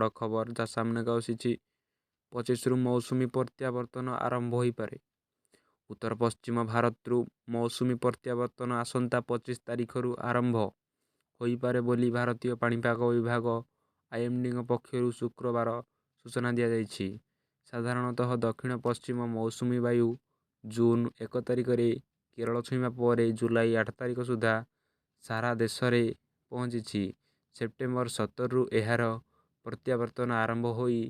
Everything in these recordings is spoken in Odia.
ବଡ଼ ଖବର ଯାହା ସାମ୍ନାକୁ ଆସିଛି। 25ରୁ ମୌସୁମୀ ପ୍ରତ୍ୟାବର୍ତ୍ତନ ଆରମ୍ଭ ହୋଇପାରେ। ଉତ୍ତର ପଶ୍ଚିମ ଭାରତରୁ ମୌସୁମୀ ପ୍ରତ୍ୟାବର୍ତ୍ତନ ଆସନ୍ତା 25 ତାରିଖରୁ ଆରମ୍ଭ ହୋଇପାରେ ବୋଲି ଭାରତୀୟ ପାଣିପାଗ ବିଭାଗ ଆଇଏମଡିଙ୍କ ପକ୍ଷରୁ ଶୁକ୍ରବାର ସୂଚନା ଦିଆଯାଇଛି। ସାଧାରଣତଃ ଦକ୍ଷିଣ ପଶ୍ଚିମ ମୌସୁମୀ ବାୟୁ ଜୁନ୍ 1 ତାରିଖରେ କେରଳ ଛୁଇଁବା ପରେ ଜୁଲାଇ 8 ତାରିଖ ସୁଦ୍ଧା ସାରା ଦେଶରେ ପହଞ୍ଚିଛି। ସେପ୍ଟେମ୍ବର 17ରୁ ଏହାର ପ୍ରତ୍ୟାବର୍ତ୍ତନ ଆରମ୍ଭ ହୋଇ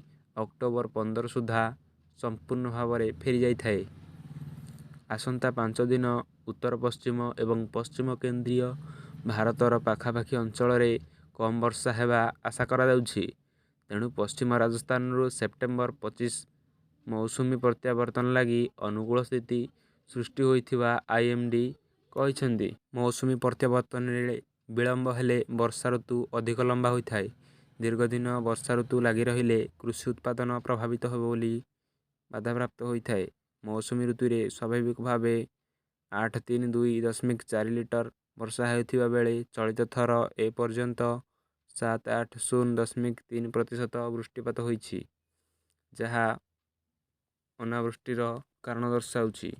ଅକ୍ଟୋବର 15 ସୁଦ୍ଧା ସମ୍ପୂର୍ଣ୍ଣ ଭାବରେ ଫେରିଯାଇଥାଏ। ଆସନ୍ତା 5 ଦିନ ଉତ୍ତର ପଶ୍ଚିମ ଏବଂ ପଶ୍ଚିମ କେନ୍ଦ୍ରୀୟ ଭାରତର ପାଖାପାଖି ଅଞ୍ଚଳରେ କମ୍ ବର୍ଷା ହେବା ଆଶା କରାଯାଉଛି। ତେଣୁ ପଶ୍ଚିମ ରାଜସ୍ଥାନରୁ ସେପ୍ଟେମ୍ବର 25 ମୌସୁମୀ ପ୍ରତ୍ୟାବର୍ତ୍ତନ ଲାଗି ଅନୁକୂଳ ସ୍ଥିତି ସୃଷ୍ଟି ହୋଇଥିବା ଆଇଏମଡି କହିଛନ୍ତି। ମୌସୁମୀ ପ୍ରତ୍ୟାବର୍ତ୍ତନରେ ବିଳମ୍ବ ହେଲେ ବର୍ଷା ଋତୁ ଅଧିକ ଲମ୍ବା ହୋଇଥାଏ। ଦୀର୍ଘ ଦିନ ବର୍ଷା ଋତୁ ଲାଗି ରହିଲେ କୃଷି ଉତ୍ପାଦନ ପ୍ରଭାବିତ ହେବ ବୋଲି ବାଧାପ୍ରାପ୍ତ ହୋଇଥାଏ। ମୌସୁମୀ ଋତୁରେ ସ୍ୱାଭାବିକ ଭାବେ 832.4 ଲିଟର ବର୍ଷା ହେଉଥିବା ବେଳେ ଚଳିତ ଥର ଏ ପର୍ଯ୍ୟନ୍ତ 780.3% ବୃଷ୍ଟିପାତ ହୋଇଛି, ଯାହା ଅନାବୃଷ୍ଟିର କାରଣ ଦର୍ଶାଉଛି।